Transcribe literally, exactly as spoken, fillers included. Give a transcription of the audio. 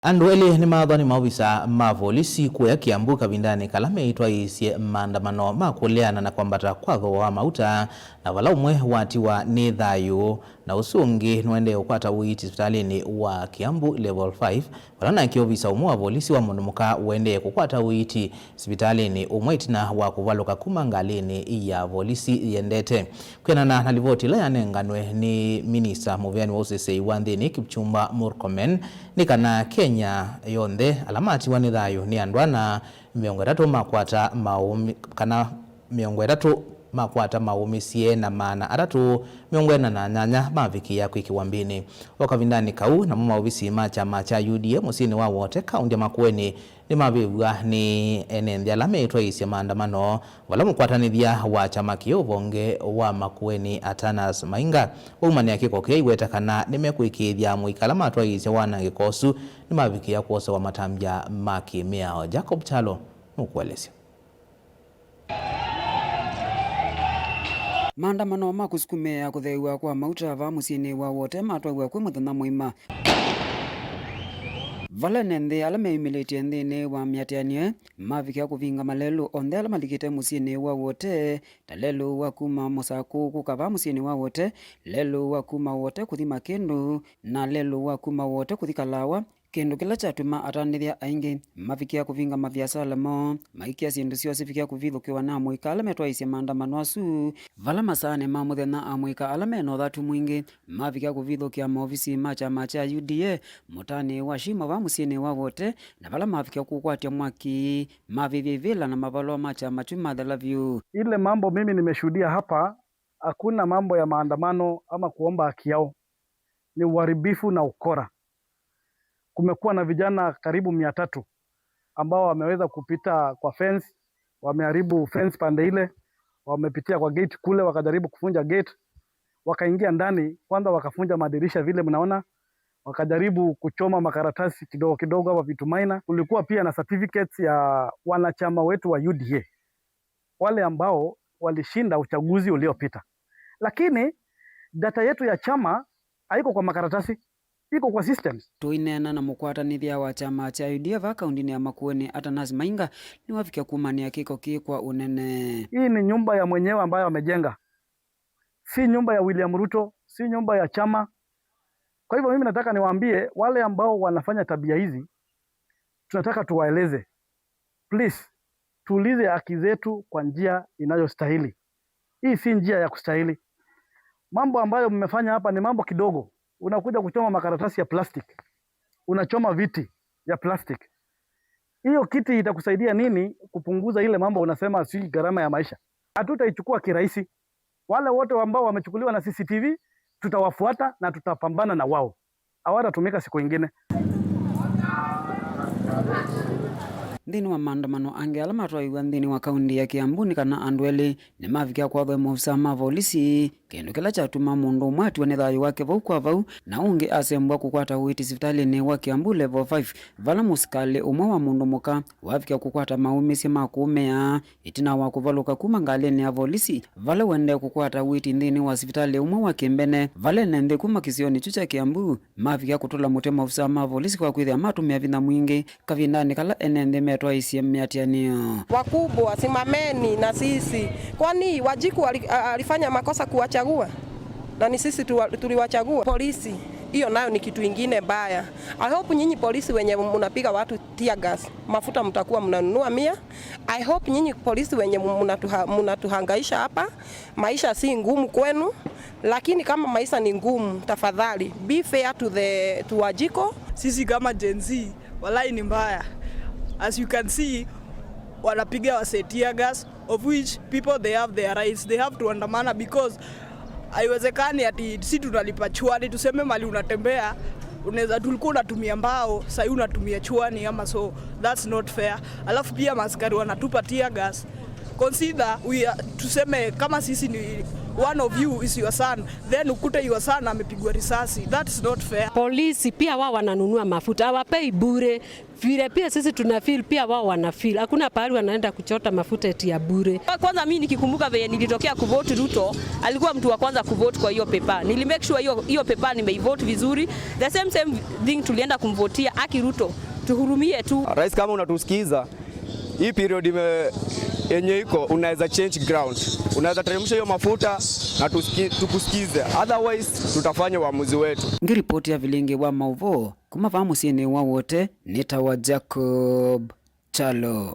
Andũ elĩ nĩmathwa nĩ maovisa ma volisi kũya Kiambu kavindanĩ kala meĩtwaĩĩsye maandamano ma kũleana na kwambata kwa thooa wa mauta, na vala ũmwe watiwa nĩ thayũ, na ũsu ũngĩ nũendee kũkwata ũiiti sivitalĩnĩ wa Kiambu Level five, vala nake ovisa ũmwe wa volisi wa mũndũ mũka ũendee kũkwata ũiiti sivitalĩnĩ ũmwe ĩtina wa kũvalũka kuma ngalĩnĩ ya volisi yĩendete. Kwĩanana na livoti ĩla yanenganwe nĩ minista mũveani wa ũseseĩ wa nthĩnĩ Kipchumba Murkomen, nĩ kana Kenya yonthe ala matiwa nĩ thayũ nĩ andũ ana, mĩongo ĩtatũ makwata maũmi-, kana mĩongo ĩtatũ makwata maũmĩsye na maana atatũ mĩongo ĩna na nyanya mavikĩĩa kwĩkĩwa mbĩnĩ. O kavindanĩ kau, namo maovisi ma kyama kya U D A mũsyĩnĩ wa Wote, kaũndĩ ya Makueni, nĩmavĩvw'a nĩ ene nthĩ ala meĩtwaĩĩsye maandamano, vala mũkwatanĩthya wa kyama kĩĩ ũvonge wa Makueni, Atanas Mainga, waumanĩa kĩko kĩĩ aiweta kana nĩmekwĩkĩĩthya amũika ala matwaĩĩsye wanangĩko ũsu nĩmavikĩĩa kwosewa matambya ma kĩmĩao. Jacob Kyalo nũkũelesya. Maandamano ma kũsukumĩa kũtheew'a kwa mauta vaa mũsyĩnĩ wa Wote matwaiwe kwĩ mũthenya mũima, vala ene nthĩ ala meyumĩlĩtye nthĩnĩ wa mĩatĩanĩo mavikĩa kũvinga malelũ onthe ala malikĩte mũsyĩnĩ wa Wote, ta lelũ wa kuma Mũsakũ kũka vaa mũsyĩnĩ wa Wote, lelũ wa kuma Wote kũthi Makĩndũ, na lelũ wa kuma Wote kũthi Kalawa. Kĩndũ kĩla kyatuma atanĩthya aingĩ mavikĩa kũvinga maviasala moo, maikĩa syĩndũ syoo sivikĩa kũvithũkĩwa na amũika ala metwaĩĩsye maandamano asu, vala masaanĩ ma mũthenya amũika ala me na ũthatu mwingĩ mavikĩa kũvithũkĩa maovisi ma kyama kya U D A mũtaanĩ wa Shimo vaa mũsyĩnĩ wa Wote, na vala mavikĩa kũkwatya mwaki, mavĩvya ivĩla na mavalũa ma kyama kyu mathela vyũ. Ile mambo mimi nimeshuhudia hapa, hakuna mambo ya maandamano ama kuomba haki yao. Ni uharibifu na ukora. Kumekuwa na vijana karibu mia tatu ambao wameweza kupita kwa fence, wameharibu fence pande ile, wamepitia kwa gate kule, wakajaribu kuvunja gate, wakaingia ndani, kwanza wakavunja madirisha vile mnaona, wakajaribu kuchoma makaratasi kidogo kidogo hapa, vitu minor. Kulikuwa pia na certificates ya wanachama wetu wa U D A, wale ambao walishinda uchaguzi uliopita. Lakini data yetu ya chama haiko kwa makaratasi, iko kwa systems. Tũineena na mũkwatanĩthya wa kyama kya U D A vaa kaũndĩnĩ ya Makueni, Atanas Mainga, nĩwavikĩa kumanĩa kĩko kĩĩ kwa ũnene. Hii ni nyumba ya mwenyewe ambayo amejenga, si nyumba ya William Ruto, si nyumba ya chama. Kwa hivyo mimi nataka niwaambie wale ambao wanafanya tabia hizi, tunataka tuwaeleze, please, tuulize haki zetu kwa njia inayostahili. Hii si njia ya kustahili. Mambo ambayo mmefanya hapa ni mambo kidogo. Unakuja kuchoma makaratasi ya plastic, unachoma viti ya plastic. Hiyo kiti itakusaidia nini kupunguza ile mambo unasema si gharama ya maisha? Hatutaichukua kirahisi. Wale wote ambao wamechukuliwa na C C T V, tutawafuata na tutapambana na wao. Hawatatumika siku ingine. Nthĩnĩ wa maandamano angĩ ala matwaiwe nthĩnĩ wa kaũndĩ ya Kiambu nĩ kana andũ elĩ nĩmavikĩa kwathwa nĩ maovisaa ma volisi, kĩndũ kĩla kyatuma mũndũ ũmwe atiwa nĩ thayũ wake vau kwa vau, na ũngĩ asembwa kũkwata ũiiti sivitalĩnĩ wa Kiambu Level five, vala mũsikalĩ ũmwe wa mũndũ mũka wavikĩa kũkwata maũmĩsye ma kũũmĩa. Ĩtina wa kũvalũka kuma ngalĩnĩ ya volisi, vala ũendee kũkwata ũiiti nthĩnĩ wa sivitalĩ ũmwe wa kĩmbene, vala ene nthĩ kuma kĩsionĩ kyu kya Kiambu mavikĩa kũtũla mũtĩ maovisaa ma volisi kwa kwĩthĩa matũmĩa vinya mwingĩ kavindanĩ kala ene nthĩ metwaĩĩsye mĩatĩanĩo. Wakubwa, simameni na sisi. Kwani Wanjikũ ali-, a-, alifanya makosa kuwachagua? Na ni sisi tuwa-, tuliwachagua? Polisi, hiyo nayo ni kitu ingine mbaya. I hope nyinyi polisi wenye mnapiga watu tear gas, mafuta mtakuwa mnanunua mia. I hope nyinyi polisi wenye mnatuha-, mnatuhangaisha hapa, maisha si ngumu kwenu, lakini kama maisha ni ngumu, tafadhali be fair to the, to Wanjikũ. Sisi kama Gen Z, walai ni mbaya. As you can see, wanapiga wasee tear gas, of which people, they have their rights, they have to andamana because haiwezekani ati si tunalipa chuani, tuseme mali unatembea, unaweza, tulikuwa unatumia mbao, sahii unatumia chuani ama so, that's not fair. Alafu pia maaskari wanatupa tear gas. Consider we are, tuseme kama sisi ni One of you is your son, then ukute your son amepigwa risasi. That's not fair. Polisi pia wao wananunua mafuta, hawapei bure. Vile pia sisi tuna feel, pia wao wana feel. Hakuna pahali wanaenda kuchota mafuta eti ya bure. Kwanza mimi nikikumbuka venye nilitokea kuvote Ruto, alikuwa mtu wa kwanza kuvote kwa hiyo pepa. Nili make sure hiyo hiyo pepa nimeivote vizuri. The same same thing, tulienda kumvotia aki Ruto, tuhurumie tu. Rais, kama unatusikiza, hii period ime yenye iko, unaweza change ground, unaweza teremsha hiyo mafuta na tusiki, tukusikize, otherwise tutafanya uamuzi wetu. Ngiripoti ya vilingi wa mauvoo kuma vaa mũsyĩnĩ wa Wote, nĩtawa Jacob Chalo.